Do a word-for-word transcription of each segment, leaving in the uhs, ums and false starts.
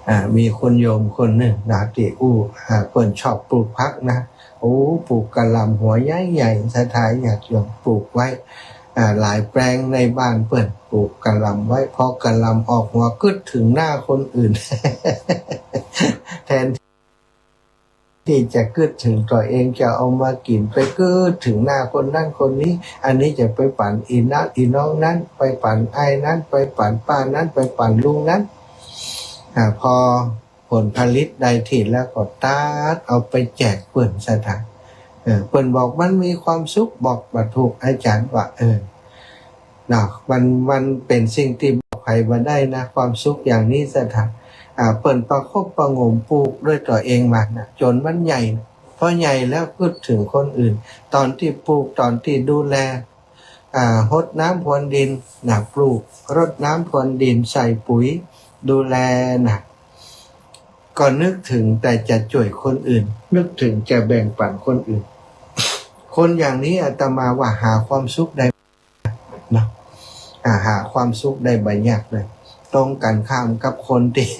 อ่า มีคุณโยมคนนึ่งนะ ตี้อู้ อ่า เปิ้นชอบปลูกผักนะ โอ้ ปลูกกะหล่ำหัวใหญ่ๆ ศรัทธาญาติโยม ปลูกไว้ อ่า หลายแปลงในบ้านเปิ้น ปลูกกะหล่ำไว้ พอกะหล่ำออกหัวกึ๊ดเถิงหน้าคนอื่น แทนตี้จะกึ๊ดเถิงตั๋วเอง จะเอามากิ๋น ไปกึ๊ดเถิงหน้าคนนั้นคนนี้ อันนี้จะไปปั๋นอี่นั้นอี่น้องนั้น ไปปั๋นอ้ายนั้น ไปปั๋นป้านั้น ไปปั๋นลุงนั้น อ่า พอผลผลิตได้ตี้แล้วก็ตัดเอาไปแจกเปิ้น ศรัทธา เออ เปิ้นบอกมันมีความสุข บอกบ่ถูก อาจ๋ารย์ว่า เออ เนาะ มัน มันเป๋นสิ่งตี้บอกใผบ่ได้นะ ความสุขอย่างนี้ ศรัทธา อ่า เปิ้นประคบประหงมปลูกด้วยตั๋วเองมานะ จ๋นมันใหญ่นะ พอใหญ่แล้วกึ๊ดเถิงคนอื่น ต๋อนตี้ปลูก ต๋อนตี้ดูแล อ่า ฮดน้ำพรวนดินนะ ปลูก รดน้ำพรวนดิน ใส่ปุ๋ย ดูแลนะ ก็นึกเถิงแต่จะจ้วยคนอื่น นึกเถิงจะแบ่งปั๋นคนอื่น คนอย่างนี้อาตมาว่าหาความสุขได้ เนาะ อ่า หาความสุขได้บ่ยากเลย ตรงกันข้ามกับคนตี้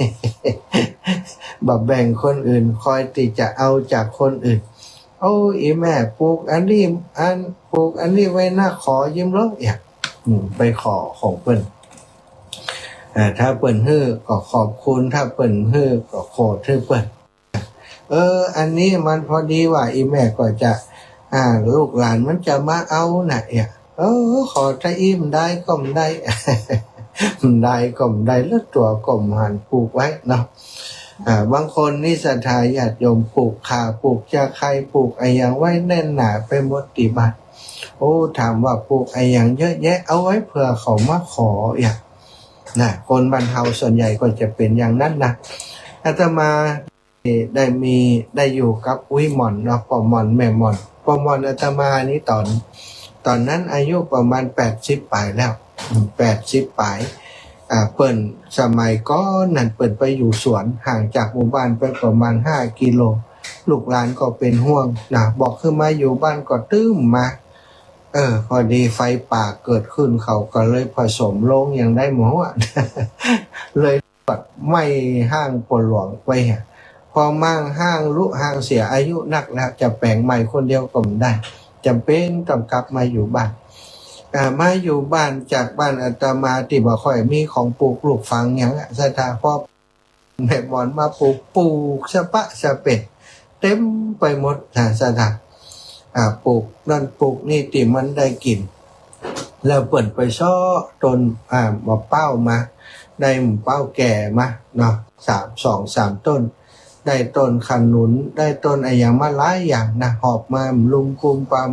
บ่แบ่งคนอื่น คอยตี้จะเอาจากคนอื่น โอ้ อี่แม่ปลูกอันนี้ อัน ปลูกอันนี้ไว้นะ ขอยืมลอง เอีย อืม ไปขอของเปิ้น อ่า ถ้าเปิ้นหื้อก็ขอบคุณ ถ้าเปิ้นหื้อก็โขดหื้อเปิ้น เออ อันนี้มันพอดีว่า อี่แม่ก็จะ อ่า ลูกหลานมันจะมาเอานะ เอีย เออ ขอตะอี้บ่ได้ก็บ่ได้ บ่ได้ก็บ่ได้ แล้วตั๋วก็บ่หันปลูกไว้เนาะ อ่า บางคนนี่ศรัทธาญาติโยมปลูกข่า ปลูกจะใค่ ปลูกอะหยังไว้แน่นหนาไปหมดตี้บ้าน โอ้ ถามว่าปลูกอะหยังเยอะแยะ เอาไว้เผื่อเขามาขอ เอีย นะ คนบ้านเฮาส่วนใหญ่ก็จะเป๋นอย่างนั้นนะ อาตมา ได้มี ได้อยู่กับอุ๊ยหม่อนเนาะ ป้อหม่อนแม่หม่อน ป้อหม่อนอาตมานี่ต๋อน ต๋อนนั้นอายุประมาณแปดสิบป๋ายแล้ว อืม แปดสิบป๋าย อ่า เปิ้นสมัยก่อนนั้นเปิ้นไปอยู่สวน ห่างจากหมู่บ้านไปประมาณห้ากิโล ลูกหลานก็เป๋นห่วงนะ บอกหื้อมาอยู่บ้านก็ตึ้มมา เออ พอดีไฟป่าเกิดขึ้น เขาก็เลยผสมโลงอย่างได้หมด เลย ไหม้ฮ้างป้อหลวงไปฮะ พอม้างฮ้างลุฮ้างเสีย อายุนักแล้ว จะแป๋งใหม่คนเดียวก็บ่ได้ จ๋ำเป๋นต้องกลับมาอยู่บ้าน อ่า มาอยู่บ้าน จากบ้านอาตมาตี้บ่ค่อยมีของปลูกลูกฝังหยังอะ ศรัทธา พอแม่หม่อนมาปลูก ปลูกสะปะสะเปะ เต็มไปหมดนะ ศรัทธา อ่า ปลูกนั่นปลูกนี่ตี้มันได้กิ๋น แล้วเปิ้นไปเซาะต้น อ่า มะเป๊ามา ได้มะเป๊าแก่มาเนาะ สาม สองสามต้น ได้ต้นขนุน ได้ต้นอะหยังมาหลายอย่างนะ หอบมาลุมกุมปาม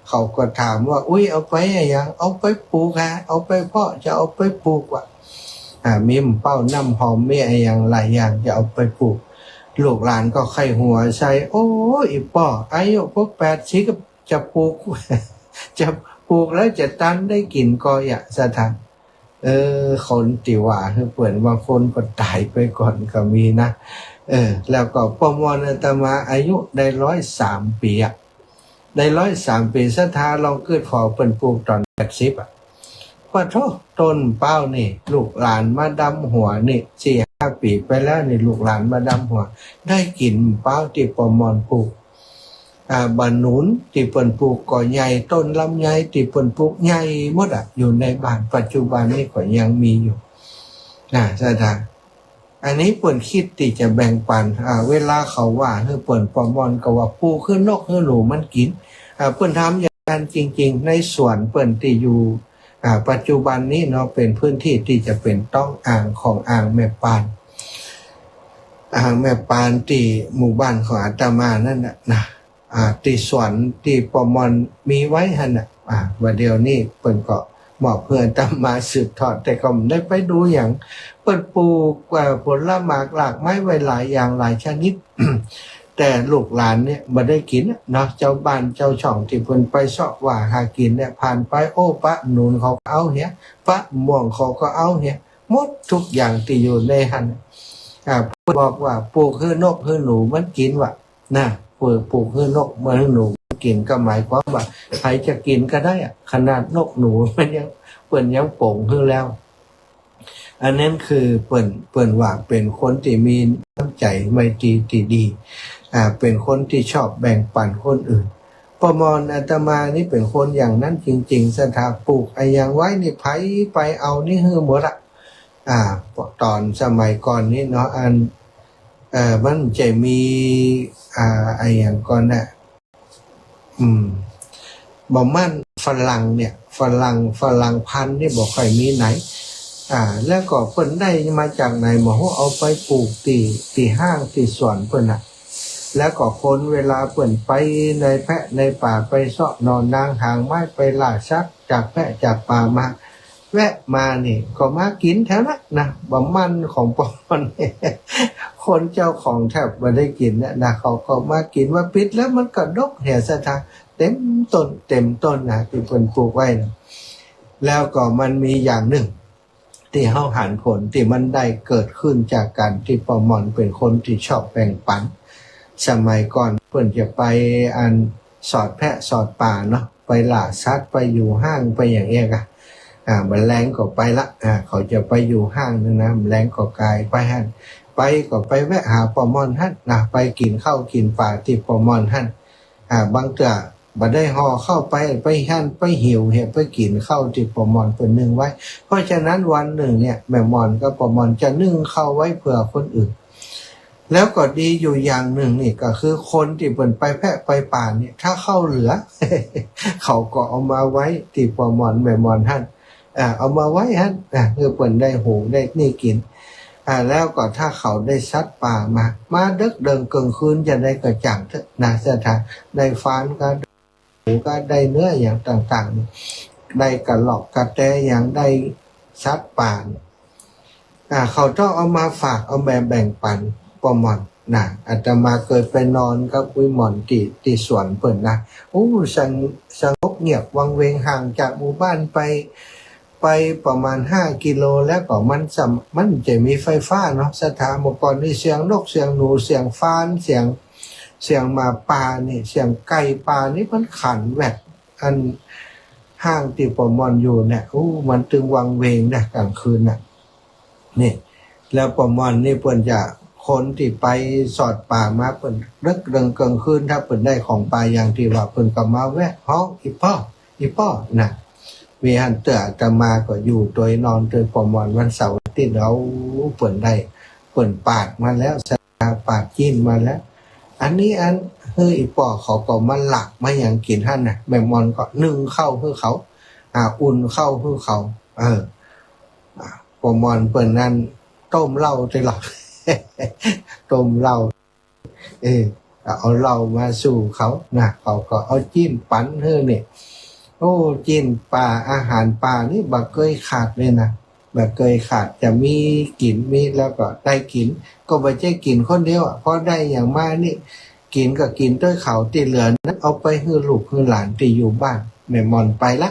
เขาก็ถามว่า อุ๊ย เอาไปอะหยัง เอาไปปลูกฮะ เอาไปเพาะ จะเอาไปปลูกว่ะ อ่า มีมะเป๊าน้ำหอม มีอะหยังหลายอย่างจะเอาไปปลูก ลูกหลานก็ใค่หัวใส่ โอ้ อี่ป้อ อายุก็แปดสิบ จะปลูก จะปลูกแล้วจะตันได้กิ๋นก่อเยียะ ศรัทธา เออ คนตี้ว่าหื้อเปิ้น บางคนก็ต๋ายไปก่อนก็มีนะ เออ แล้วก็ป้อหม่อนอาตมาอายุได้ร้อยสามปี๋อะ ได้ร้อยสามปี๋ ศรัทธาลองกึ๊ดผ่อเปิ้นปลูกต๋อนแปดสิบอะ ปะโธ่ ต้นมะเป๊านี่ ลูกหลานมาดำหัวนี่ สี่ห้าปี๋ไปแล้วนี่ ลูกหลานมาดำหัว ได้กิ๋นมะเป๊าตี้ป้อหม่อนปลูก อ่า บ่าหนุนตี้เปิ้นปลูกก็ใหญ่ ต้นลำไยตี้เปิ้นปลูกใหญ่หมดอะ อยู่ในบ้าน ปัจจุบันนี้ก็ยังมีอยู่ นะ ศรัทธา อันนี้เปิ้นกึ๊ดตี้จะแบ่งปั๋น อ่า เวลาเขาว่าหื้อเปิ้น ป้อหม่อนก็ว่าปลูกหื้อนกหื้อหนูมันกิ๋น อ่า เปิ้นทำอย่างนั้นจริงๆ ในสวนเปิ้นตี้อยู่ อ่า ปัจจุบันนี้เนาะ เป๋นพื้นตี้ตี้จะเป๋นต๊องอ่างของอ่างแม่ปาน อ่างแม่ปานตี้หมู่บ้านของอาตมานั่นน่ะนะ อ่า ตี้สวนตี้ป้อหม่อนมีไว้หั้นน่ะ อ่า บ่าเดี่ยวนี้เปิ้นก็มอบหื้ออาตมาสืบทอด แต่ก็บ่ได้ไปดูหยัง เปิ้นปลูก อ่า ผลหมากหลากไม้ไว้หลายอย่างหลายชนิด แต่ลูกหลานเนี่ยบ่ได้กิ๋นเนาะ เจ้าบ้านเจ้าช่องตี้เปิ้นไปเซาะว่าหากิ๋นเนี่ย ผ่านไป โอ้ ปะหนุนเขาก็เอาเหีย ปะม่วงเขาก็เอาเหีย หมดทุกอย่างตี้อยู่ในหั้น อ่า เปิ้นบอกว่าปลูกหื้อนกหื้อหนูมันกิ๋นว่ะ นะ ปลูก ปลูกหื้อนกหื้อหนูมันกิ๋น ก็หมายความว่าใผจะกิ๋นก็ได้อะ ขนาดนกหนูมันยัง เปิ้นยังป๋งหื้อแล้ว อันนั้นคือเปิ้น เปิ้นว่าเป๋นคนตี้มีน้ำใจ๋ไมตรีตี้ดี อ่า เป๋นคนตี้ชอบแบ่งปั๋นคนอื่น ป้อมอนอาตมานี่เป๋นคนอย่างนั้นจริงๆ ศรัทธา ปลูกอะหยังไว้นี่ ใผไปเอานี่หื้อหมดละ อ่า ต๋อนสมัยก่อนนี่เนาะ อัน เอ่อ มันจะมี อ่า อะหยังก่อนนะ อืม บ่ามั่นฝรั่งเนี่ย ฝรั่ง ฝรั่งพันธุ์นี่บ่ค่อยมีไหน อ่า แล้วก็เปิ้นได้มาจากไหนบ่ฮู้ เอาไปปลูกตี้ ตี้ฮ้างตี้สวนเปิ้นน่ะ แล้วก็คนเวลาเปิ้นไปในแพะในป่า ไปเซาะหน่อนางหางไม้ ไปล่าสัตว์จากแพะจากป่ามา แวะมานี่ก็มากิ๋นแถวนั้นนะ บ่ามั่นของป้อมอน คนเจ้าของแทบบ่ได้กิ๋นนะ นะ เขาก็มากิ๋น ว่าปิดแล้วมันก็ดกเหีย ศรัทธา เต็มต้น เต็มต้นนะ ตี้เปิ้นปลูกไว้นะ แล้วก็มันมีอย่างนึ่ง ตี้เฮาหันผลตี้มันได้เกิดขึ้นจากก๋านตี้ป้อมอนเป๋นคนตี้ชอบแบ่งปั๋น สมัยก่อนเปิ้นจะไปอันสอดแพะสอดป่าเนาะ ไปล่าสัตว์ ไปอยู่ฮ้าง ไปอย่างเอี้ยก่ะ อ่า บ่าแลงก็ไปละ อ่า เขาจะไปอยู่ฮ้างนั่นนะ บ่าแลงก็กายไปหั้น ไปก็ไปแวะหาป้อมอนหั้นนะ ไปกิ๋นข้าวกิ๋นป๋าตี้ป้อมอนหั้น อ่า บางเตื้อบ่ได้ห่อข้าวไป ไปหั้น ไปหิวเหีย ไปกิ๋นข้าวตี้ป้อมอนเปิ้นนึ่งไว้ เพราะฉะนั้นวันนึ่งเนี่ย แม่มอนกับป้อมอนจะนึ่งข้าวไว้เผื่อคนอื่น แล้วก็ดีอยู่อย่างนึ่งนี่ก็คือคนตี้เปิ้นไปแพะไปป่าเนี่ย ถ้าข้าวเหลือ เขาก็เอามาไว้ตี้ป้อมอนแม่มอนหั้น อ่า เอามาไว้หั้น อ่า หื้อเปิ้นได้หุงได้นี่กิ๋น อ่า แล้วก็ถ้าเขาได้สัตว์ป่ามา มาเดิ็กเดินเกิ่งคืนจะได้กระจ่างเต๊อะนะ ศรัทธา ได้ฟานก็ หมูก็ได้เนื้ออย่างต่างๆ ได้กระรอกกระแตอย่าง ได้สัตว์ป่าเนี่ย อ่า เขาต้องเอามาฝาก เอามาแบ่งปั๋นป้อมอนนะ อาตมาเกยไปนอนกับอุ๊ยหม่อนตี้ ตี้สวนเปิ้นนะ โอ้ สง- สงบเงียบวังเวง ห่างจากหมู่บ้านไป ไปประมาณห้ากิโล แล้วก็มันสำ- มันจะมีไฟฟ้าเนาะ ศรัทธา เมื่อก่อนนี่เสียงนก เสียงหนู เสียงฟาน เสียง เสียงหมาป่านี่ เสียงไก่ป่านี่มันขันแวด อันฮ้างตี้ป้อมอนอยู่เนี่ย โอ้ มันตึงวังเวงนะ กลางคืนน่ะ นี่ แล้วป้อมอนนี่เปิ้นจะ คนตี้ไปสอดป่ามา เปิ้นเดิ็กเดินเกิ่งคืน ถ้าเปิ้นได้ของป่าอย่างตี้ว่า เปิ้นก็มาแวะฮ้อง อี่ป้อ อี่ป้อ นะ มีหั้นเตื้อ อาตมาก็อยู่ตวย นอนตวยป้อมอน วันเสาร์อาทิตย์ เอา เปิ้นได้ เปิ้นปาดมาแล้ว ปาดจิ๊นมาแล้ว อันนี้อัน หื้ออี่ป้อ เขาก็มาหลากมาหยังกิ๋นหั้นน่ะ แม่มอนก็นึ่งข้าวหื้อเขา อ่า อุ่นข้าวหื้อเขา เออ อ่า ป้อมอนเปิ้นนั้นต้มเหล้าติล่ะ ต้มเหล้า เออ เอาเหล้ามาสู่เขานะ เขาก็เอาจิ๊นปั๋นหื้อนี่ โอ้ จิ๊นป่า อาหารป่านี่บ่เกยขาดเลยนะ บ่เกยขาด จะมีกิ๋น มีแล้วก็ได้กิ๋น ก็บ่ใจ้กิ๋นคนเดียวอะ พอได้หยังมานี่ กิ๋นก็กิ๋นตวยเขา ตี้เหลือนั้นเอาไปหื้อลูกหื้อหลานตี้อยู่บ้าน แม่มอนไปละ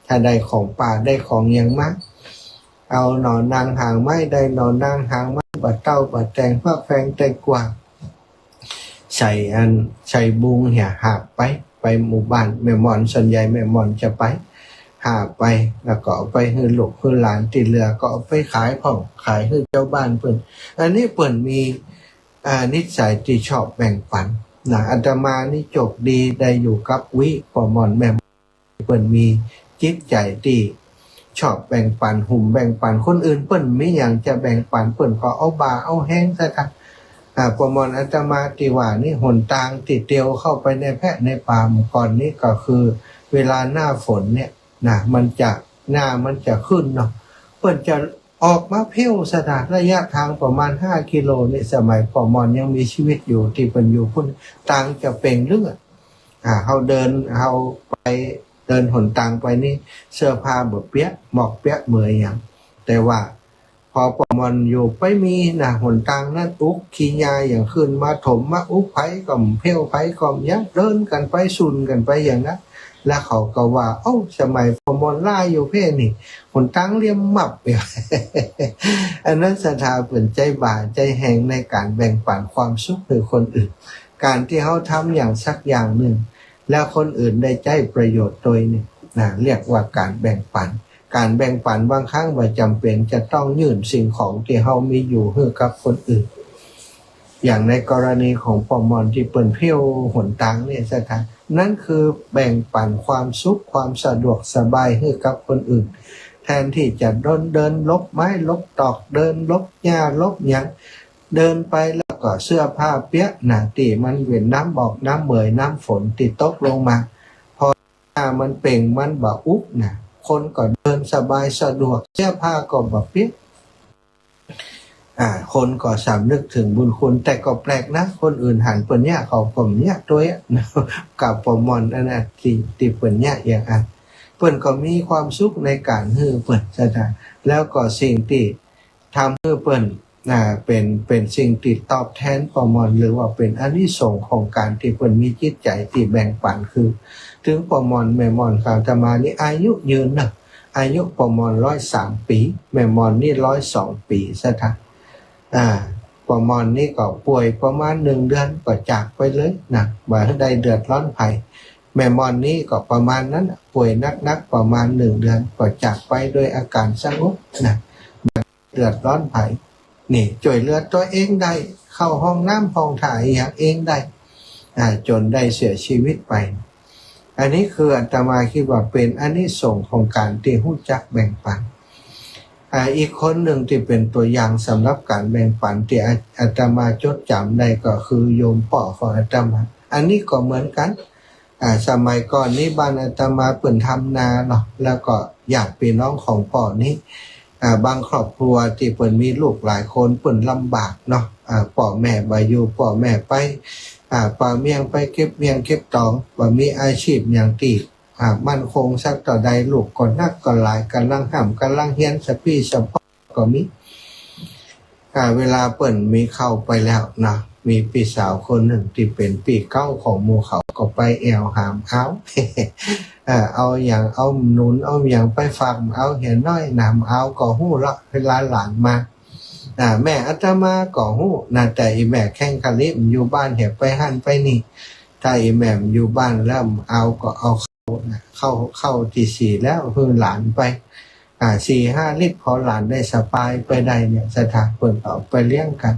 ถ้าได้ของป่าได้ของหยังมา เอาหน่อนางหางไม้ ได้หน่อนางหางไม้ บ่าเต้า บ่าแตง ฟักแฟง แตงกวา ใส่อัน ใส่บุงเหีย หาบไป ไปหมู่บ้าน แม่มอน ส่วนใหญ่แม่มอนจะไป หาบไป แล้วก็เอาไปหื้อลูกหื้อหลาน ตี้เหลือก็เอาไปขายพ่อง ขายหื้อเจ้าบ้านเปิ้น อันนี้เปิ้นมี อ่า นิสัยตี้ชอบแบ่งปั๋นนะ อาตมานี่โจคดีได้อยู่กับวิ ป้อมอนแม่มอน เปิ้นมีจิตใจ๋ตี้ชอบแบ่งปั๋น หุมแบ่งปั๋นคนอื่น เปิ้นมีหยังจะแบ่งปั๋น เปิ้นก็เอาบ่าเอาแฮงซะค่ะ อ่า ป้อมอนอาตมาตี้ว่านี่ หนตางตี้เตียวเข้าไปในแพะในป่าเมื่อก่อนนี้ก็คือ เวลาหน้าฝนเนี่ยนะ มันจะ หน้ามันจะขึ้นเนาะ เปิ้นจะออกมาเผี้ยวซะนะ ระยะตางประมาณห้ากิโลนี่ สมัยป้อมอนยังมีชีวิตอยู่ ตี้เปิ้นอยู่ปุ้น ตางจะเป๋งลึกอะ อ่า เฮาเดิน เฮาไปเดินหนตางไปนี่ เสื้อผ้าบ่เปียก หมอกเปียกเมือหยัง แต่ว่าพอป้อมอนอยู่ไปมีนะ หนตางนั้นอุก ขี้หญ้าหยังขึ้นมาถมมาอุก ใผก็บ่เผี้ยว ใผก็บ่หยัง เดินกั๋นไป สุนกั๋นไปอย่างนั้น แล้วเขาก็ว่า โอ้ สมัยป้อมอนหล้าอยู่แพ่นี่ หนตางเลียมมับ อันนั้นศรัทธาเปิ้นใจ๊บ่าใจ๊แฮงในก๋านแบ่งปั๋นความสุขหื้อคนอื่น ก๋านตี้เฮาทำอย่างสักอย่างนึ่ง แล้วคนอื่นได้ใจ๊ประโยชน์ตวยนี่นะ เรียกว่าก๋านแบ่งปั๋น ก๋านแบ่งปั๋นบางครั้งบ่จ๋ำเป๋นจะต้องยื่นสิ่งของตี้เฮามีอยู่หื้อกับคนอื่น อย่างในกรณีของป้อหม่อนตี้เปิ้นเผี้ยวหนตางเนี่ย ศรัทธา นั้นคือแบ่งปั๋นความสุข ความสะดวกสบายหื้อกับคนอื่น แทนตี้จะเดิน เดินหลบไม้หลบตอก เดินหลบหญ้าหลบหยัง เดินไปแล้วก็เสื้อผ้าเปียกนะ ตี้มันเป๋นน้ำหมอก น้ำเหมย น้ำฝนตี้ตกลงมา พอหญ้ามันเป่ง มันบ่อุบนะ คนก็เดินสบายสะดวก เสื้อผ้าก็บ่เปียก อ่า คนก็สำนึกถึงบุญคุณ แต่ก็แปลกนะ คนอื่นหันเปิ้นเยียะ เขาก็บ่เยียะตวยอะนะ กับป้อหม่อนอันนั้นตี้ ตี้เปิ้นเยียะอย่างอั้น เปิ้นก็มีความสุขในก๋านหื้อเปิ้น ศรัทธา แล้วก็สิ่งตี้ทำหื้อเปิ้น อ่า เป๋น เป๋นสิ่งตี้ตอบแทนป้อหม่อน หรือว่าเป๋นอานิสงส์ของก๋านตี้เปิ้นมีจิตใจ๋ตี้แบ่งปั๋น คือ เถิงป้อหม่อนแม่หม่อนของอาตมานี่อายุยืนนะ อายุป้อหม่อนร้อยสามปี๋ แม่หม่อนนี่ร้อยสองปี๋ ศรัทธา อ่า ป้อหม่อนนี่ก็ป่วยประมาณหนึ่งเดือนก็จากไปเลยนะ บ่ได้เดือดร้อนใผ แม่หม่อนนี่ก็ประมาณนั้นน่ะ ป่วยหนักๆ ประมาณหนึ่งเดือนก็จากไปโดยอาก๋านสงบนะ บ่เดือดร้อนใผ นี่ จ้วยเหลือตั๋วเองได้ เข้าห้องน้ำห้องถ่ายอะหยังเองได้ อ่า จ๋นได้เสียชีวิตไป อันนี้คืออาตมาคิดว่าเป๋นอานิสงส์ของก๋านตี้ฮู้จักแบ่งปั๋น อ่า อีกคนนึ่งตี้เป๋นตั๋วอย่างสำหรับก๋านแบ่งปั๋นตี้อา อาตมาจดจ๋ำได้ก็คือโยมป้อของอาตมา อันนี้ก็เหมือนกั๋น อ่า สมัยก่อนนี้บ้านอาตมาเปิ้นทำนาเนาะ แล้วก็ญาติปี้น้องของป้อนี้ อ่า บางครอบครัวตี้เปิ้นมีลูกหลายคน เปิ้นลำบากเนาะ อ่า ป้อแม่บ่อยู่ ป้อแม่ไป อ่า ป่าเมี่ยง ไปเก็บเมี่ยงเก็บตอง บ่มีอาชีพหยังตี้ อ่า มั่นคงสักเต้าใด ลูกก็นักก็หลาย ก่ำลังฮ่ำก่ำลังเฮียน สะปี้สะป๊อก็มี อ่า เวลาเปิ้นมีข้าวไปแล้วนะ มีปี้สาวคนนึ่งตี้เป๋นปี้เก๊าของหมู่เขา ก็ไปแอ่วหาบ่าว อ่า เอาหยัง เอาหนุน เอาหยังไปฝากบ่าวเหียน้อยนะ บ่าวก็ฮู้ละ เวลาหลานมา อ่า แม่อาตมาก็ฮู้นะ แต่อี่แม่แข้งคะลิบ่อยู่บ้าน เหียไปหั้นไปนี่ ถ้าอี่แม่บ่อยู่บ้านแล้ว บ่าวก็เอาข้าวนะ ข้าว ข้าวตี้สีแล้วหื้อหลานไป อ่า สี่ห้าลิตร พอหลานได้สบายไปได้เนี่ย ศรัทธา เปิ้นก็เอาไปเลี้ยงกั๋น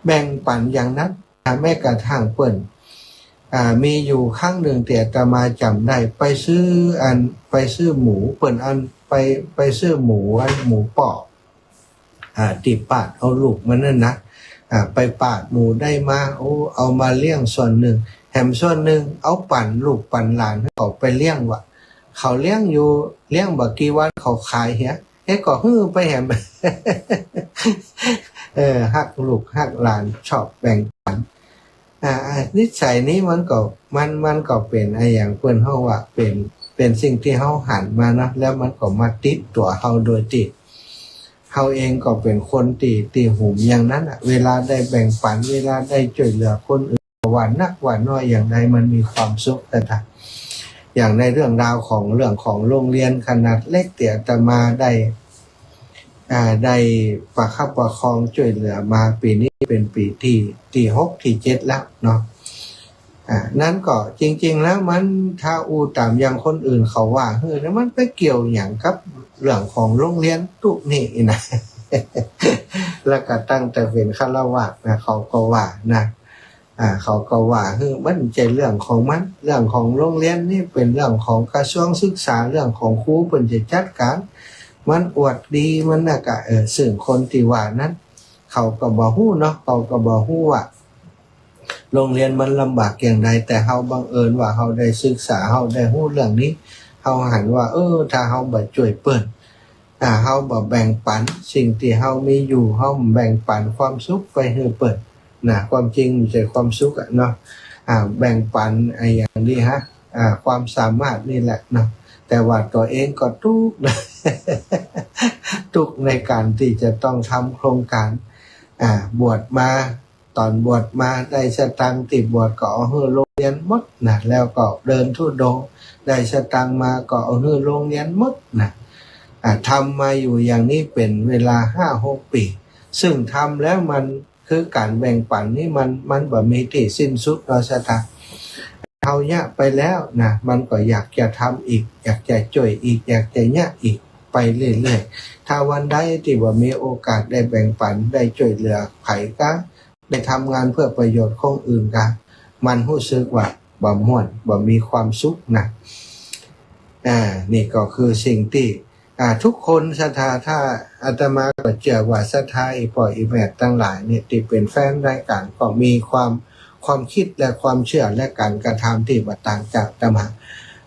แบ่งปั๋นอย่างนั้น อ่า แม้กระทั่งเปิ้น อ่า มีอยู่ครั้งนึ่งตี้อาตมาจ๋ำได้ ไปซื้ออัน ไปซื้อหมู เปิ้นอัน ไป ไปซื้อหมูอัน หมูป้อ อ่า ตี้ปาดเอาลูกมันนั่นนะ อ่า ไปปาดหมูได้มา โอ้ เอามาเลี้ยงส่วนนึ่ง แถมส่วนนึ่งเอาปั๋นลูกปั๋นหลานหื้อเขาไปเลี้ยงวะ เขาเลี้ยงอยู่ เลี้ยงบ่กี่วันเขาขายเหีย เอ๊ะ ก็หื้อไปแถม เออ ฮักลูกฮักหลาน ชอบแบ่งปั๋น อ่า อ่า นิสัยนี้มันก็ มัน มันก็เป๋นอะหยังเปิ้นฮ้องว่าเป๋น เป๋นสิ่งตี้เฮาหันมาเนาะ แล้วมันก็มาติดตั๋วเฮาโดยตี้ เฮาเองก็เป๋นคนตี้ ตี้หุมอย่างนั้นน่ะ เวลาได้แบ่งปั๋น เวลาได้จ้วยเหลือคนอื่น ว่านักว่าน้อยอย่างใดมันมีความสุข ศรัทธา อย่างในเรื่องราวของ เรื่องของโรงเรียนขนาดเล็กตี้อาตมาได้ อ่า ได้ประคับประคองจ้วยเหลือมา ปี๋นี้เป๋นปี๋ตี้ ตี้หกตี้เจ็ดแล้วเนาะ อ่า นั้นก็จริงๆ แล้วมัน ถ้าอู้ต๋ามอย่างคนอื่นเขาว่าหื้อนะ มันไปเกี่ยวหยังกับเรื่องของโรงเรียนตุ๊นี่นะ แล้วก็ตั้งแต่เป๋นฆราวาสนะ เขาก็ว่านะ อ่า เขาก็ว่าหื้อ มันบ่ใจ้เรื่องของมัน เรื่องของโรงเรียนนี่เป๋นเรื่องของกระทรวงศึกษา เรื่องของครูเปิ้นจะจัดก๋าน มันอวดดีมันน่ะกะ เออ ซึ่งคนตี้ว่านั้น เขาก็บ่ฮู้เนาะ เขาก็บ่ฮู้ว่าโรงเรียนมันลำบากอย่างใด แต่เฮาบังเอิญว่าเฮาได้ศึกษา เฮาได้ฮู้เรื่องนี้ เฮาหันว่า เออ ถ้าเฮาบ่จ้วยเปิ้น อ่า เฮาบ่แบ่งปั๋นสิ่งตี้เฮามีอยู่ เฮาบ่แบ่งปั๋นความสุขไปหื้อเปิ้นนะ ความจริงมันบ่ใจ้ความสุขอะเนาะ อ่า แบ่งปั๋นอะหยังดีฮะ อ่า ความสามารถนี่แหละเนาะ แต่ว่าตั๋วเองก็ตุ๊กข์ ตุ๊กข์ในก๋านตี้จะต้องทำโครงก๋าน อ่า บวชมา ต๋อนบวชมาได้สตางค์ตี้บวชก็เอาหื้อโรงเรียนหมดนะ แล้วก็เดินธุดงค์ ได้สตางค์มาก็เอาหื้อโรงเรียนหมดนะ อ่า ทำมาอยู่อย่างนี้เป๋นเวลาห้าหกปี๋ ซึ่งทำแล้วมัน คือก๋านแบ่งปั๋นนี่มัน มันบ่มีตี้สิ้นสุดเนาะ ศรัทธา เฮาเยียะไปแล้วนะ มันก็อยากจะทำอีก อยากจะจ้วยอีก อยากจะเยียะอีก ไปเรื่อยๆ ถ้าวันใดตี้บ่มีโอกาสได้แบ่งปั๋น ได้จ้วยเหลือใผกา ได้ทำงานเพื่อประโยชน์ของอื่นกา มันฮู้สึกว่าบ่ม่วน บ่มีความสุขนะ อ่า นี่ก็คือสิ่งตี้ อ่า ทุกคนศรัทธา ถ้าอาตมาก็เจื้อว่าศรัทธาอี่ป้ออี่แม่ตังหลายเนี่ย ตี้เป๋นแฟนรายก๋านก็มีความ ความกึ๊ดและความเจื้อและก๋านกระทำตี้บ่ต่างจากอาตมา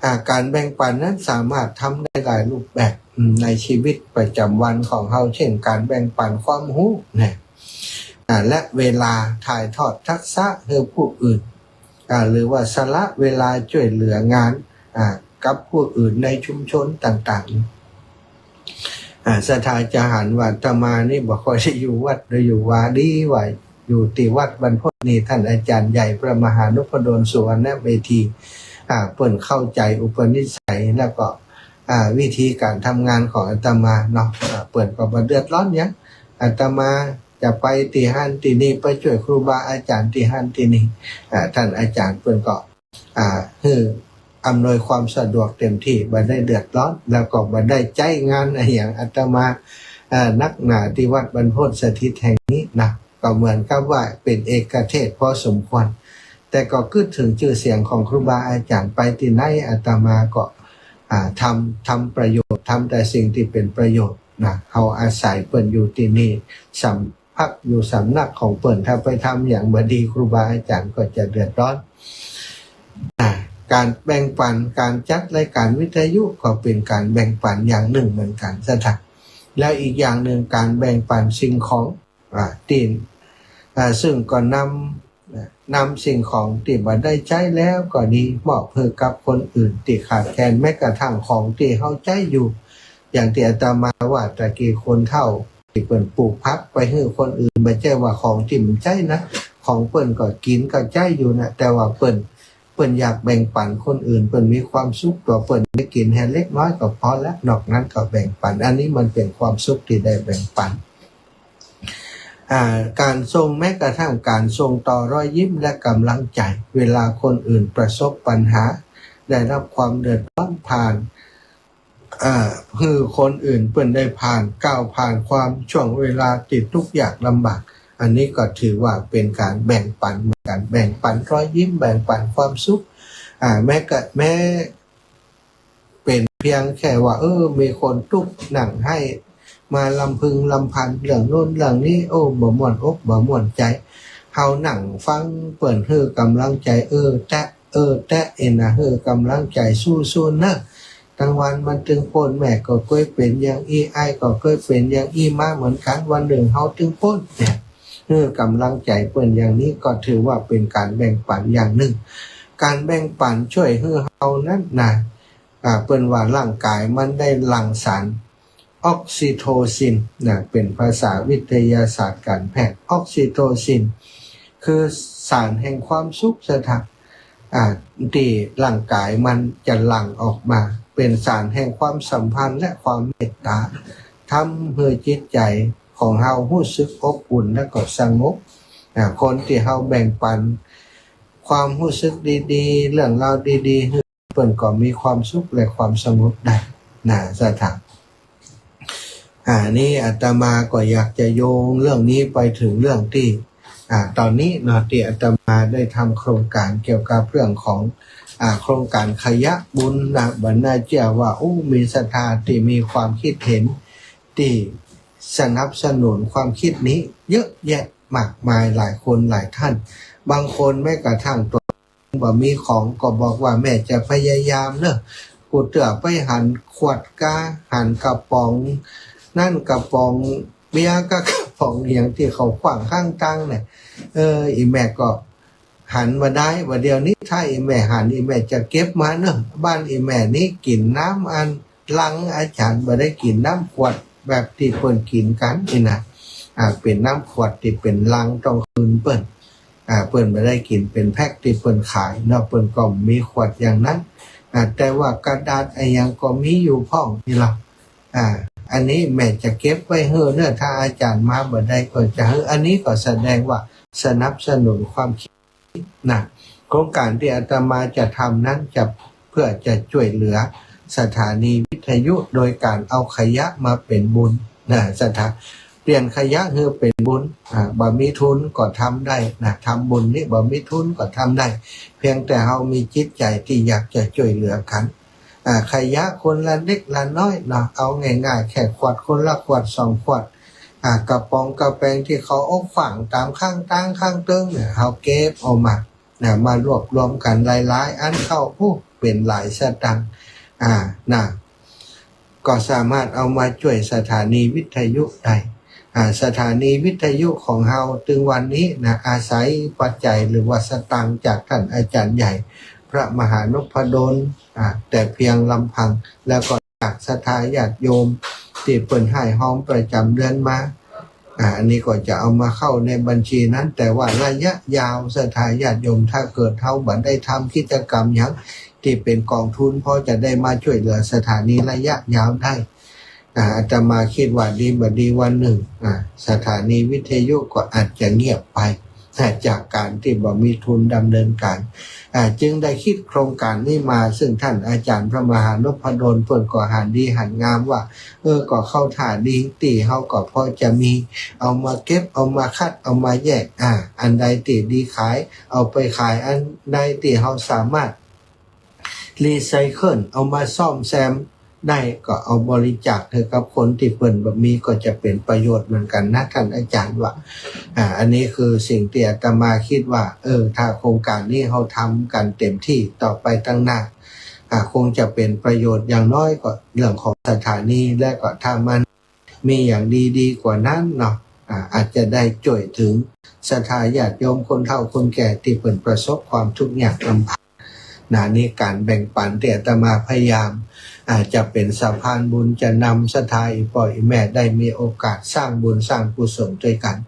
อ่า ก๋านแบ่งปั๋นนั้นสามารถทำได้หลายรูปแบบ อืม ในชีวิตประจ๋ำวันของเฮา เจ้นก๋านแบ่งปั๋นความฮู้นะ อ่า และเวลา ถ่ายทอดทักษะหื้อผู้อื่น อ่า หรือว่าสละเวลาจ้วยเหลืองาน อ่า กับผู้อื่นในชุมชนต่างๆ อ่า ศรัทธาจะหันว่าอาตมานี่บ่ค่อยได้อยู่วัด ได้อยู่วา ดีว่าอยู่ตี้วัดบรรพตนี่ ต้านอาจ๋ารย์ใหญ่พระมหานพดลสุวรรณเมธี อ่า เปิ้นเข้าใจ๋อุปนิสัย แล้วก็ อ่า วิธีก๋านทำงานของอาตมาเนาะ อ่า เปิ้นก็บ่เดือดร้อนหยัง อาตมาจะไปตี้หั้นตี้นี่ ไปจ้วยครูบาอาจ๋ารย์ตี้หั้นตี้นี่ อ่า ต้านอาจ๋ารย์เปิ้นก็ อ่า หื้ออำนวยความสะดวกเต็มตี้ บ่ได้เดือดร้อน แล้วก็บ่ได้ใจ๊งานอะหยังอาตมา อ่า นักหนาตี้วัดบรรพตสถิตแห่งนี้นะ ก็เหมือนกับว่าเป๋นเอกเทศน์พอสมควร แต่ก็กึ๊ดเถิงจื้อเสียงของครูบาอาจ๋ารย์ ไปตี้ไหนอาตมาก็ อ่า ทำ ทำประโยชน์ ทำแต่สิ่งตี้เป๋นประโยชน์นะ เฮาอาศัยเปิ้นอยู่ตี้นี่ สำ พักอยู่สำนักของเปิ้น ถ้าไปทำหยังบ่ดี ครูบาอาจ๋ารย์ก็จะเดือดร้อน อ่า ก๋านแบ่งปั๋น ก๋านจัดรายก๋านวิทยุก็เป๋นก๋านแบ่งปั๋นอย่างนึ่งเหมือนกั๋นศรัทธา แล้วอีกอย่างนึ่ง ก๋านแบ่งปั๋นสิ่งของ อ่า ตี้ อ่า ซึ่งก็นำ นำสิ่งของตี้บ่ได้ใจ๊แล้วก็ดี มอบหื้อกับคนอื่นตี้ขาดแคลน แม้กระทั่งของตี้เฮาใจ๊อยู่ อย่างตี้อาตมาว่าตะกี้ คนเฒ่าตี้เปิ้นปลูกผักไปหื้อคนอื่น บ่ใจ้ว่าของตี้มันใจ๊นะ ของเปิ้นก็กิ๋นก็ใจ๊อยู่นะ แต่ว่าเปิ้น เปิ้นอยากแบ่งปั๋นคนอื่น เปิ้นมีความสุข ตั๋วเปิ้นได้กิ๋นแฮเล็กน้อยก็พอแล้ว นอกนั้นก็แบ่งปั๋น อันนี้มันเป๋นความสุขตี้ได้แบ่งปั๋น อ่า ก๋านส่ง แม้กระทั่งก๋านส่งต่อรอยยิ้มและก๋ำลังใจ๋ เวลาคนอื่นประสบปัญหา ได้รับความเดือดร้อน ผ่าน อ่า หื้อคนอื่นเปิ้นได้ผ่าน ก้าวผ่านความช่วงเวลาตี้ตุ๊กยากลำบาก อันนี้ก็ถือว่าเป๋นก๋านแบ่งปั๋นเหมือนกั๋น แบ่งปั๋นรอยยิ้ม แบ่งปั๋นความสุข อ่า แม้กระ แม้ เป๋นเพียงแค่ว่า เออ มีคนตุ๊กข์นั่งไห้ มาลำพึงลำพันเรื่องโน้นเรื่องนี้ โอ้ บ่ม่วนอกบ่ม่วนใจ๋ เฮานั่งฟังเปิ้นหื้อก๋ำลังใจ๋ เออแต๊ เออแต๊ เอ็นนะ หื้อก๋ำลังใจ๋ สู้ๆ เน่อ ตังวันมันตึงป๊น แม่ก็เกยเป๋นอย่างอี้ อ้ายก็เกยเป๋นอย่างอี้มาเหมือนกั๋น วันนึ่งเฮาตึงป๊นเนี่ย หื้อก๋ำลังใจ๋เปิ้นอย่างนี้ก็ถือว่าเป๋นก๋านแบ่งปั๋นอย่างนึ่ง ก๋านแบ่งปั๋นจ้วยหื้อเฮานั้นนะ อ่า เปิ้นว่าร่างก๋ายมันได้หลั่งสารออกซิโทซินนะ เป๋นภาษาวิทยาศาสตร์ก๋านแพทย์ ออกซิโทซิน คือสารแห่งความสุขศรัทธา อ่า ตี้ร่างก๋ายมันจะหลั่งออกมา เป๋นสารแห่งความสัมพันธ์และความเมตต๋า ทำหื้อจิตใจ๋ของเฮาฮู้สึกอบอุ่นและก็สงบ อ่า คนตี้เฮาแบ่งปั๋นความฮู้สึกดีๆ เรื่องราวดีๆ หื้อ เปิ้นก็มีความสุขและความสงบได้นะศรัทธา อ่า นี่อาตมาก็อยากจะโยงเรื่องนี้ไปเถิงเรื่องตี้ อ่า ต๋อนนี้เนาะ ตี้อาตมาได้ทำโครงก๋านเกี่ยวกับเรื่องของ อ่า โครงก๋านขยะบุญนะ บ่น่าเจื้อว่า โอ้ มีศรัทธาตี้มีความกึ๊ดเห็นตี้สนับสนุนความกึ๊ดนี้เยอะแยะมากมาย หลายคนหลายต้าน บางคนแม้กระทั่งตั๋ว บ่มีของก็บอกว่า แม่จะพยายามเน่อ กูเตื้อไปหันขวดกา หันกระป๋อง นั้นกระป๋องเบียร์กับกระป๋องอะหยังตี้เขาขว้างข้างตางเนี่ย เออ อี่แม่ก็หันบ่ได้ บ่าเดี่ยวนี้ถ้าอี่แม่หัน อี่แม่จะเก็บมาเน่อ บ้านอี่แม่นี้กิ๋นน้ำอันลัง อาจ๋ารย์บ่ได้กิ๋นน้ำขวดแบบตี้เปิ้นกิ๋นกั๋นนี่นะ อ่า เป๋นน้ำขวดตี้เป๋นลังต้องคืนเปิ้น อ่า เปิ้นบ่ได้กิ๋นเป๋นแพ็คตี้เปิ้นขายเนาะ เปิ้นก็มีขวดอย่างนั้น อ่า แต่ว่ากระดาษอะหยังก็มีอยู่พ่องนี่ล่ะ อ่า อันนี้แม่จะเก็บไว้หื้อเน่อ ถ้าอาจ๋ารย์มาบ่ได้ก็จะหื้อ อันนี้ก็แสดงว่าสนับสนุนความกึ๊ดนะ โครงก๋านตี้อาตมาจะทำนั้นจะ เพื่อจะจ้วยเหลือ สถานีวิทยุโดยการเอาขยะมาเป๋นบุญนะ สถา เปลี่ยนขยะหื้อเป๋นบุญ อ่า บ่มีทุนก็ทำได้นะ ทำบุญนี่บ่มีทุนก็ทำได้ เพียงแต่เฮามีจิตใจ๋ตี้อยากจะจ้วยเหลือกั๋น อ่า ขยะคนละเล็กละน้อยเนาะ เอาง่ายๆ แค่ขวดคนละขวดสองขวด อ่า กระป๋องกระแป๋งตี้เขาเอาขว้างต๋ามข้างตางข้างเติ๊งเนี่ย เฮาเก็บเอามา นะ มารวบรวมกั๋นหลายๆ อันเข้า โอ้ เป๋นหลายสตางค์ อ่า นะ ก็สามารถเอามาจ้วยสถานีวิทยุได้ อ่า สถานีวิทยุของเฮาตึงวันนี้นะ อาศัยปัจจัยหรือว่าสตางค์จากต้านอาจ๋ารย์ใหญ่ พระมหานพดล อ่า แต่เพียงลำพัง แล้วก็จากศรัทธาญาติโยมตี้เปิ้นฮ้ายฮ้อมประจ๋ำเดือนมา อ่า อันนี้ก็จะเอามาเข้าในบัญชีนั้น แต่ว่าระยะยาวศรัทธาญาติโยม ถ้าเกิดเฮาบ่ได้ทำกิจกรรมหยังตี้เป๋นกองทุน พอจะได้มาจ้วยเหลือสถานีระยะยาวได้ อ่า อาตมาคิดว่าดีบ่ดีวันนึ่ง อ่า สถานีวิทยุก็อาจจะเงียบไป อ่า จากก๋านตี้บ่มีทุนดำเนินก๋าน อ่า จึงได้คิดโครงก๋านนี้มา ซึ่งต้านอาจ๋ารย์พระมหานพดลเปิ้นก็หันดีหันงามว่า เออ ก็เข้าท่าดี ตี้เฮาก็พอจะมี เอามาเก็บ เอามาคัด เอามาแยก อ่า อันใดตี้ดีขาย เอาไปขาย อันใดตี้เฮาสามารถรีไซเคิล เอามาซ่อมแซมได้ ก็เอาบริจาคหื้อกับคนตี้เปิ้นบ่มี ก็จะเป๋นประโยชน์เหมือนกั๋นนะ ต้านอาจ๋ารย์ว่า อ่า อันนี้คือสิ่งตี้อาตมาคิดว่า เออ ถ้าโครงก๋านนี้เฮาทำกั๋นเต็มตี้ ต่อไปตังหน้า อ่า คงจะเป๋นประโยชน์ อย่างน้อยก็เรื่องของสถานี และก็ถ้ามันมีอย่างดีๆ กว่านั้นเนาะ อ่า อาจจะได้จ้วยเถิงศรัทธาญาติโยมคนเฒ่าคนแก่ตี้เปิ้นประสบความทุกข์ยากลำบากนะ นี่ก๋านแบ่งปันตี้อาตมาพยายาม อ่า จะเป๋นสะพานบุญ จะนำศรัทธาอี่ป้ออี่แม่ได้มีโอกาสสร้างบุญสร้างกุศลตวยกั๋น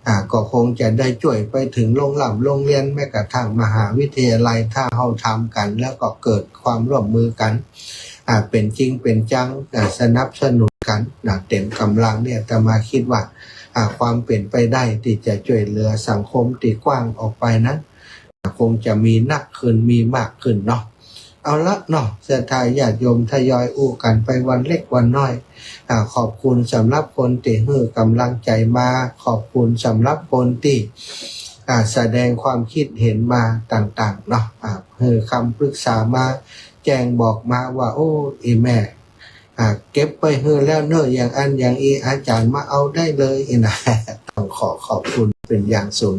อ่า ก็คงจะได้จ้วยไปเถิงโรงร่ำโรงเฮียน แม้กระทั่งมหาวิทยาลัย ถ้าเฮาทำกั๋น แล้วก็เกิดความร่วมมือกั๋น อ่า เป๋นจริงเป๋นจัง อ่า สนับสนุนกั๋นนะ เต็มก๋ำลังเนี่ย อาตมาคิดว่า อ่า ความเป๋นไปได้ตี้จะจ้วยเหลือสังคมตี้กว้างออกไปนั้น อ่า คงจะมีนักขึ้น มีมากขึ้นเนาะ เอาละเนาะ ศรัทธาญาติโยมทยอยอู้กั๋นไปวันเล็กวันน้อย อ่า ขอบคุณสำหรับคนตี้หื้อก๋ำลังใจ๋มา ขอบคุณสำหรับคนตี้ อ่า แสดงความคิดเห็นมาต่างๆ เนาะ อ่า หื้อคำปรึกษามา แจ้งบอกมาว่า โอ้ อี่แม่ อ่า เก็บไปหื้อแล้วเนาะ อย่างอั้นอย่างอี้ อาจ๋ารย์มาเอาได้เลย อี้นะ ต้องขอขอบคุณเป๋นอย่างสูง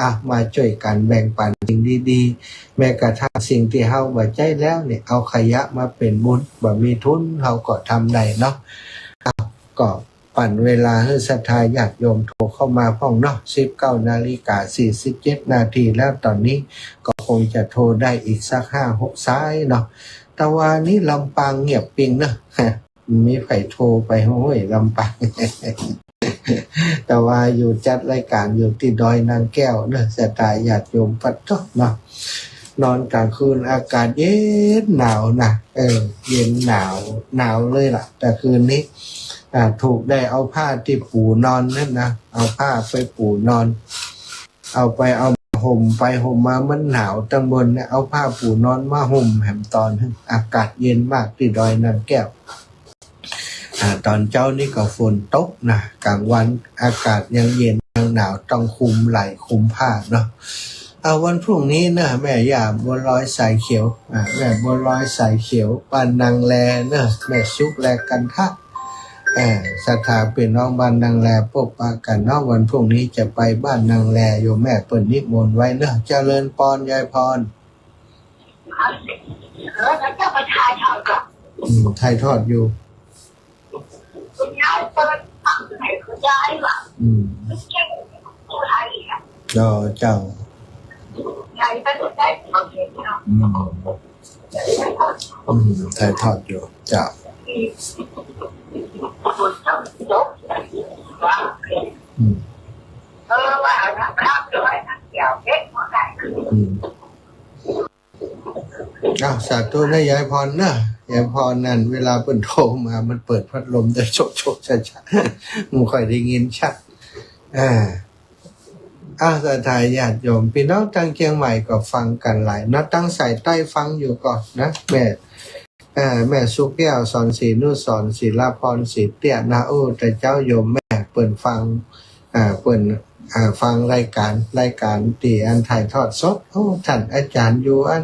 อ่ะ มาจ้วยกั๋นแบ่งปันสิ่งดีๆ แม้กระทั่งสิ่งตี้เฮาบ่ใจ๊แล้วเนี่ย เอาขยะมาเป๋นบุญ บ่มีทุนเฮาก็ทำได้เนาะ อ่ะ ก็ ปั๋นเวลาหื้อศรัทธาญาติโยมโทรเข้ามาพ่องเนาะ สิบเก้านาฬิกาสี่สิบเจ็ดนาทีแล้วต๋อนนี้ ก็คงจะโทรได้อีกสักห้าหกสายเนาะ แต่ว่านี้ลำปางเงียบปิ๊งเนาะ มีใผโทรไป โอ้ย ลำปาง แต่ว่าอยู่จัดรายก๋านอยู่ตี้ดอยนางแก้วเนาะ ศรัทธาญาติโยม ปะโต๊ะเนาะ นอนก๋างคืนอากาศเย็นหนาวนะ เออ เย็นหนาว หนาวเลยล่ะ แต่คืนนี้ อ่า ถูกได้เอาผ้าตี้ปู๋นอนนั้นนะ เอาผ้าไปปู๋นอน เอาไปเอามาห่มไปห่มมา มันหนาวตังบนเนี่ย เอาผ้าปู๋นอนมาห่มแหมต๋อน อากาศเย็นมากตี้ดอยนางแก้ว อ่า ต๋อนเจ๊านี้ก็ฝนตกนะ ก๋างวันอากาศยังเย็นยังหนาว ต้องคลุมไหล่คลุมผ้าเนาะ อ่า วันพรุ่งนี้นะ แม่ย่าบัวลอยสายเขียว อ่า แม่บัวลอยสายเขียว บ้านนางแลเนาะ แม่สุขแลกันทะ เอ่อ ศรัทธาปี้น้องบ้านนางแล ปะปะกั๋นเนาะ วันพรุ่งนี้จะไปบ้านนางแล โยมแม่เปิ้นนิมนต์ไว้เนาะ เจริญปอน ยายพร เออ แล้วจะไปถ่ายทอดก่อน อืม ถ่ายทอดอยู่ คุณยายเปิดฟังให้คุณยายว่ะ อืม เจ้า เจ้า ยายไปได้ฟังเห็นเนาะ อืม อืม ถ่ายทอดอยู่ เจ้า อืม เออ ว่านะครับ เดี๋ยวให้ท่านเกี่ยวเก็บหัวใจ อืม อ้าว สาธุนะ ยายพรนะ ยายพรนั่น เวลาเปิ้นโทรมา มันเปิดพัดลมได้โชกๆ ช้าๆ บ่ค่อยได้ยินชัด อ่า อ้าว ศรัทธาญาติโยม ปี้น้องตางเจียงใหม่ก็ฟังกั๋นหลายนะ ตางสายใต้ฟังอยู่ก่อนะ แม่ อ่า แม่สุแก้ว สอนศรีนุสรณ์ ศิลาพร ศรีเตี้ยนะ โอ้ แต่เจ๊าโยมแม่เปิ้นฟัง อ่า เปิ้น อ่า ฟังรายก๋าน รายก๋านตี้อันถ่ายทอดสด โอ้ ต้านอาจ๋ารย์อยู่อัน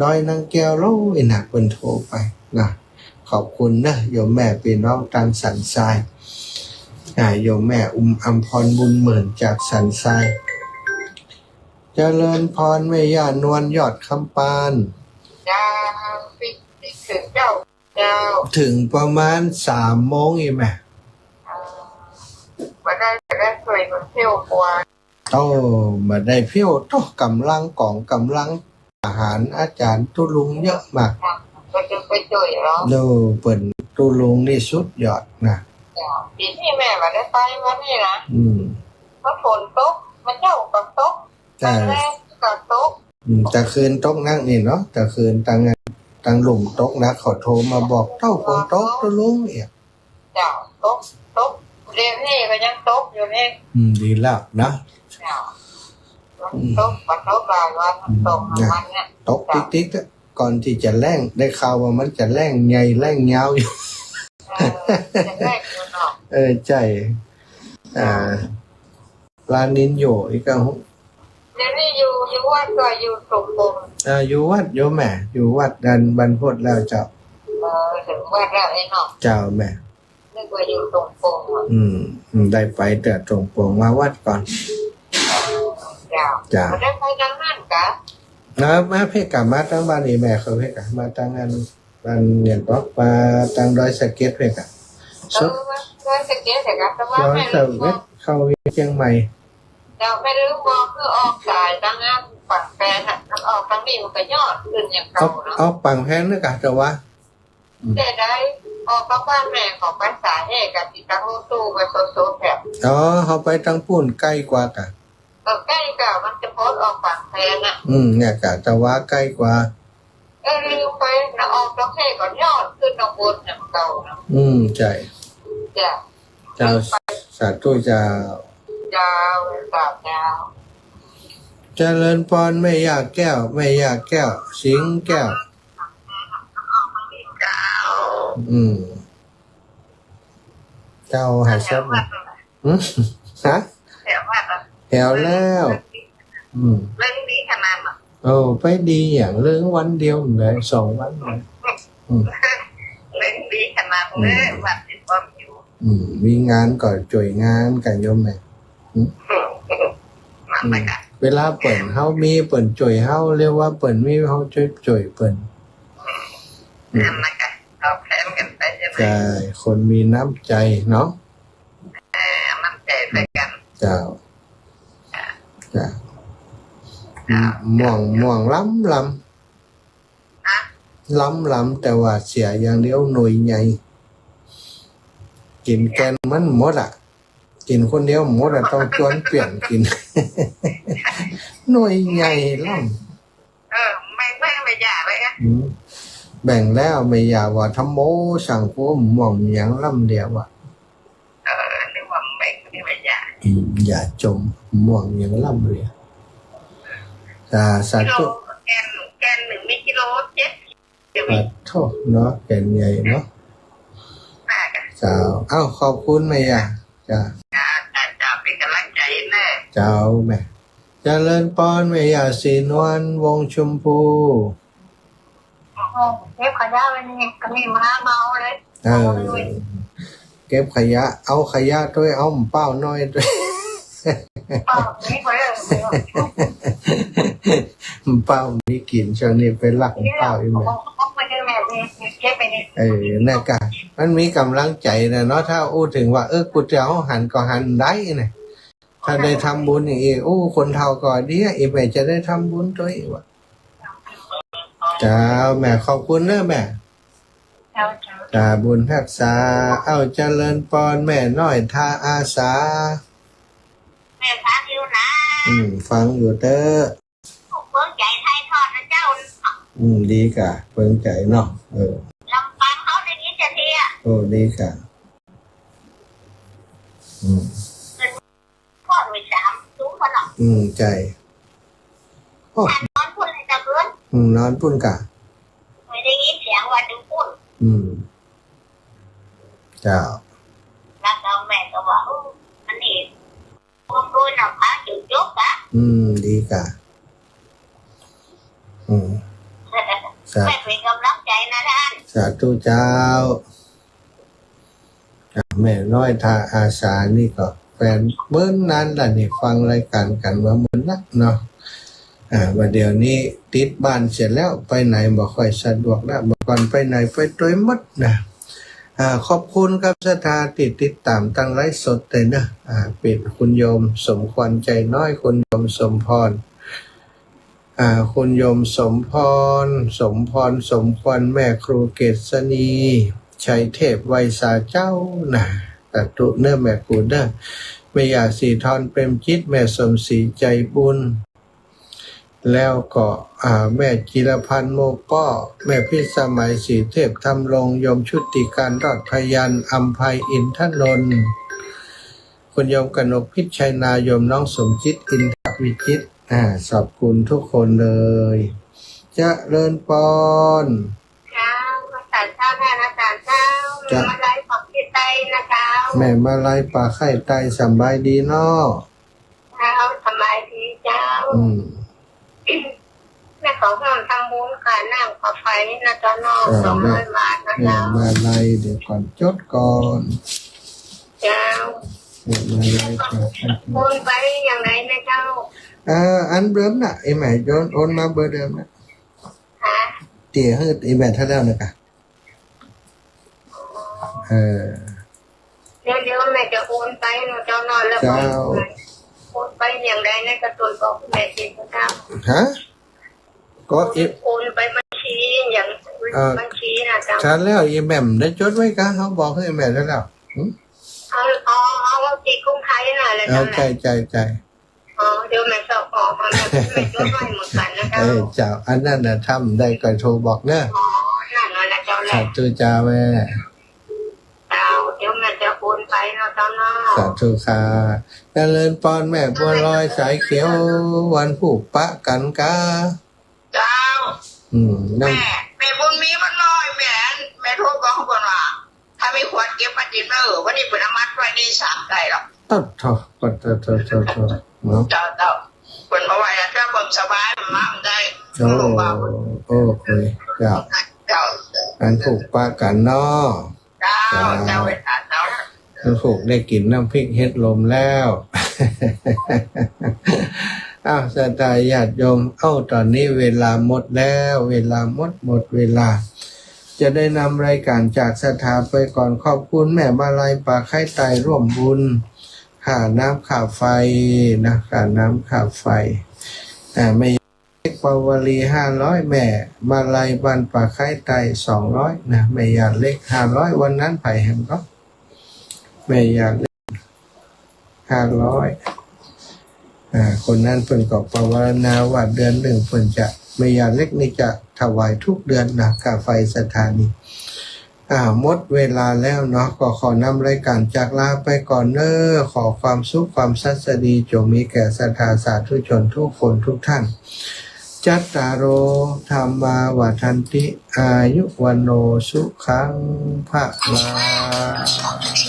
ดอยนางแก้วโลยนะ เปิ้นโทรไปนะ ขอบคุณเนอะ โยมแม่ปี้น้องตางสันทราย อ่า โยมแม่อุมอัมพรบุญหมื่นจากสันทราย เจริญพรแม่ย่านวลยอดคำปาน เจ้า ปิ๊กปิ๊กเถิงเจ้า เจ้า เถิงประมาณสามโมงอี้แหม เออ บ่ได้ บ่ได้เผย มันเผี้ยวกว่า โอ้ บ่ได้เผี้ยว โธ่ ก๋ำลังก๋อง ก๋ำลังทหาร อาจ๋ารย์ตุ๊ลุงเยอะมาก ก็จะไปจ้วยเนาะ โอ้ เปิ้นตุ๊ลุงนี่สุดยอดนะ เจ้า ปี๋นี้แม่บ่ได้ไปวันนี้นะ อืม เพราะฝนตก มันเจ้าก็ตก ใช่ ตางแลงก็ตก อืม ตะคืนตกนักนี่เนาะ ตะคืนตาง ตางลุ่มตกนัก เขาโทรมาบอก เต้าฝนตกตุ๊ลุงเนี่ย เจ้า ตก ตก เดี๋ยวนี้ก็ยังตกอยู่นี่ อืม ดีแล้วนะ เจ้า อืม ตก บ่ตกหลายวัน อืม สองสามวันเนี่ย ตก เจ้า ติ๊กๆ อะ ก่อนตี้จะแล้ง ได้ข่าวว่ามันจะแล้งใหญ่แล้งยาวอยู่ เออ จะแล้งอยู่เนาะ เออ ใช่ อ่า ปลานิลอยู่อีกก็ เดี๋ยวนี้อยู่ อยู่วัดก็อยู่ตรงปง อ่า อยู่วัดโยมแม่ อยู่วัดด้านบรรพตแล้วเจ้า เออ เถิงวัดแล้วไอ้เนาะ เจ้าแม่ นึกว่าอยู่ตรงปงอะ อืม อืม ได้ไปแต่ตรงปง มาวัดก่อน เจ้า เจ้า บ่ได้ไปตางนั้นกะ มา มาเพ่กะ มาตางบ้านอีแม่เขาเพ่กะ มาตางนั้น บ้านเนี่ย บอกว่าตางดอยสะเก็ดเพ่กะ เออ สุด ดอยสะเก็ดเพ่กะ แต่ว่า ดอยสะเก็ด แม่ลืมบอก เข้าเวียงเชียงใหม่ เจ้า แม่ลืมบอก คือออกสายตางนั้นปากแปงอะ มันออกตางนี้มันก็ยอดขึ้นอย่างเก่าเนาะ ออก ออกปากแพงนึกกะ แต่ว่า อืม แต่ได้ออกจากบ้านแม่ของไปสาเหตุกับที่ตั้งรถตู้ไปโซโซแถบ อ๋อ เขาไปตางปู๊นใก้กว่ากะ เออ ใก้กะ มันจะพ้นออกปากแพงอะ อืม เนี่ยกะ แต่ว่าใก้กว่า เออ ลืมไปนะ ออกตางเทพก็ยอดขึ้นตางบนอย่างเก่านะ อืม ใช่ จ้ะ เจ้า สาธุเจ้า เจ้า เจ้า เจ้า เจริญพรแม่ย่าแก้ว แม่ย่าแก้ว สิงห์แก้ว เจ้า อืม เจ้าหายแซ่บ แถววัดเหรอ หึ ฮะ แถววัดเหรอ แถวแล้ว อืม เรื่องดีขนาดเหรอ โอ้ ไปดีอย่างเรื่องวันเดียวเลย สองวันเลย อืม เรื่องดีขนาดเลย อืม วัดติดป้อมอยู่ อืม มีงานก็จ้วยงานกันโยมแม่ อืม นั่นแหละค่ะ เวลาเปิ้นเฮามีเปิ้นจ้วยเฮา เรียกว่าเปิ้นมีเฮาจ้วย จ้วยเปิ้น อืม นั่นแหละค่ะ ตอบแทนกันไปใช่ไหม ใช่ คนมีน้ำใจเนาะ เออ น้ำใจใส่กัน เจ้า จ้ะ จ้ะ ม่วง ม่วงล้ำล้ำ ฮะ ล้ำล้ำ แต่ว่าเสียอย่างเดียวหน่วยใหญ่ กิ๋นแก่นมันหมดอะ กิ๋นคนเดียวหมดอะ ต้องจวนเปลี่ยนกิ๋น หน่วยใหญ่ล้ำ เออ แบ่ง แบ่งแม่ย่าไปอะ อืม แบ่งแล้ว แม่ย่าว่า ธัมโม สังโฆ ม่วงหยังล้ำเดียวอะ เออ นึกว่าแบ่งให้แม่ย่า อืม อย่าจม ม่วงหยังล้ำเดียว สา สาธุ กิโล แก่น แก่นหนึ่งมีกิโลเจ็ด ปะโถเนาะ แก่นใหญ่เนาะ อ่า จ้ะ เจ้า เอ้า ขอบคุณแม่ย่า จ้ะ จ้ะ จ้ะ จ้ะ เป๋นก๋ำลังใจ๋เน่อ เจ้าแม่ เจริญพรแม่ย่าศรีนวล วงศ์ชมพู โอ้ เก็บขยะไว้นี่ ก็นี่มาเมาเลย เออ เมาเลย เก็บขยะ เอาขยะตวย เอาหม้อเปล่าน้อยตวย เปล่า นี่ก็เลย หม้อเปล่ามีกิ๋น ช่วงนี้ไปลักหม้อเปล่าอีกแม่ เอาไปเลยแม่ เก็บไปนี่ เออ นั่นกะ มันมีก๋ำลังใจ๋น่ะเนาะ ถ้าอู้เถิงว่า เออ กูจะเอาหันก็หันได้น่ะ ถ้าได้ทำบุญอย่างอี้ โอ้ คนเฒ่าก็ดีอะ อีแม่จะได้ทำบุญตวยว่า เจ้าแม่ ขอบคุณเน่อแม่ เจ้า เจ้า จ้า บุญฮักษา เอ้า เจริญพรแม่น้อยทาอาสา แม่ฟังอยู่นะ อืม ฟังอยู่เต๊อะ เปิงใจ๋ถ่ายทอดนะเจ้า อืม ดีก่ะ เปิงใจ๋เนาะ เออ ลำปางเขาได้ยินจะเทีย โอ้ ดีก่ะ อืม พ่อหน่วยสามสูงพอเนาะ อืม ใจ้ โอ้ นอนปุ้นเลยตะเบือน อืม นอนปุ้นก่ะ ไม่ได้ยินเสียงว่าดู อืม เจ้า แล้วก็แม่ก็ว่า อู้ อันนี้ ร่วมบุญเอาพระจุดจบอะ อืม ดีก่ะ อืม สา แม่เป๋นก๋ำลังใจ๋นะต้าน สาธุเจ้า อ่ะ แม่น้อยท่าอาสานี่ก็แฟนเปิ้นนานละนี่ ฟังรายก๋านกั๋นมาเมินนักเนาะ อ่า ว่าเดี๋ยวนี้ติดบ้านเสียแล้ว ไปไหนบ่ค่อยสะดวกแล้ว เมื่อก่อนไปไหนไปตวยหมดนะ อ่า ขอบคุณกับศรัทธาตี้ติดต๋ามตางไลฟ์สดเลยนะ อ่า เป๋นคุณโยมสมควร ใจน้อย คุณโยมสมพร อ่า คุณโยมสมพร สมพร สมควร แม่ครูเกษณี ชัยเทพ ไหว้สาเจ้านะ สาธุเน้อแม่ครูเน้อ แม่หญ้าสีทร เปรมจิต แม่สมศรี ใจบุญ แล้วก็ อ่า แม่จิรพันธ์ โมป้อ แม่พิสมัย ศรีเทพ ธรรมรงค์ โยมชุติการ รอดพยัน อำไพ อินทนนท์ คุณโยมกนกพิชชัยนา โยมน้องสมจิต อินทวิจิตร อ่า ขอบคุณทุกคนเลย เจริญปอน เจ้า สาธุเจ้า เจ้า แม่มาลัยปากไข่ใต้นะเจ้า เจ้า แม่มาลัยปากไข่ใต้ สำบายดีเนาะ เจ้า สำบายดีเจ้า อืม แม่ขอฮ่วมทำบุญค่าน้ำค่าไฟนะเจ้าเนาะ อ่า สองร้อยบาทนะเจ้า แม่มาลัย เดี๋ยวก่อน จดก่อน เจ้า แม่มาลัยปากไข่ใต้ โอนไปอย่างไรนะเจ้า เอ่อ อันเดิมน่ะ ไอ้แม่โยน โอนมาเบอร์เดิมน่ะ ฮะ เตี๋ยหื้อไอ้แม่เท่าแล้วนะกะ เออ เดี๋ยว เดี๋ยวแม่จะโอนไปเนาะเจ้าเนาะ แล้วก็ เจ้า โอนไปอย่างไรนะ ก็ตวยบอกแม่เองก็เจ้า ฮะ ก็ โอน อิ โอนไปบัญชีอย่าง เอ่อ บัญชีนะเจ้า ชัดแล้ว อีแม่มได้จดไว้กะ เฮาบอกหื้อแม่แล้ว หึ เอา เอา เอาติดกรุงไทยน่ะแหละ เออ เจ้า ใจ้ ใจ้ ใจ้ อ๋อ เดี๋ยวแม่จะ อ๋อ แม่ แม่จดไว้เหมือนกั๋นนะเจ้า เออ เจ้า อันนั้นน่ะ ถ้าบ่ได้ก็โทรบอกเน้อ อ๋อ นั่นน่ะเจ้าแหละ สาธุเจ้าแม่ เจ้า เดี๋ยวแม่จะโอนไปเนาะเจ้าเนาะ สาธุค่ะ เจริญปอนแม่บัวลอยสายเขียว วันพูกปะกั๋นกา เจ้า อืม นั่น แม่ แม่บุญมีวันน้อย แม่ แม่โทรบอกเปิ้นว่า ถ้ามีขวดเก็บมากิ๋นเน้อ วันนี้เปิ้นเอามัดไว้นี่สามได้หรอก โอ้โธ่ โอ้โธ่ โธ่ โธ่ โธ่ เนาะ เจ้า เจ้า เปิ้นบ่ไหวแล้ว เจ้า เปิ้นสบาย มาบ่ได้ โอ้ โอ้ โอ้ย เจ้า เจ้า อันพูกปะกั๋นเนาะ เจ้า เจ้า เจ้า เจ้า อันพูกได้กิ๋นน้ำพริกเห็ดลมแล้ว อ้าว ศรัทธาญาติโยม เอ้า ต๋อนนี้เวลาหมดแล้ว เวลาหมด หมดเวลา จะได้นำรายก๋านจากศรัทธาไปก่อน ขอบคุณแม่มาลัยปากไข่ใต้ร่วมบุญ ค่าน้ำค่าไฟนะ ค่าน้ำค่าไฟ อ่า แม่เล็กปาวลี ห้าร้อย แม่มาลัยบ้านปากไข่ใต้ สองร้อย นะ แม่หญ้าเล็ก ห้าร้อย วันนั้นใผแหมก็ แม่หญ้าเล็ก ห้าร้อย อ่า คนนั้นเปิ้นก็ภาวนาว่าเดือนนึ่งเปิ้นจะ แม่หญ้าเล็กนี่จะถวายทุกเดือนนะ ค่าไฟศรัทธานี่ อ่า หมดเวลาแล้วเนาะ ก็ขอนำรายก๋านจากลาไปก่อนเน้อ ขอความสุขความสัสดีจงมีแก่ศรัทธาสาธุชนทุกคนทุกท่าน จัตตาโร ธัมมา วัฑฒันติ อายุ วัณโณ สุขัง พะลัง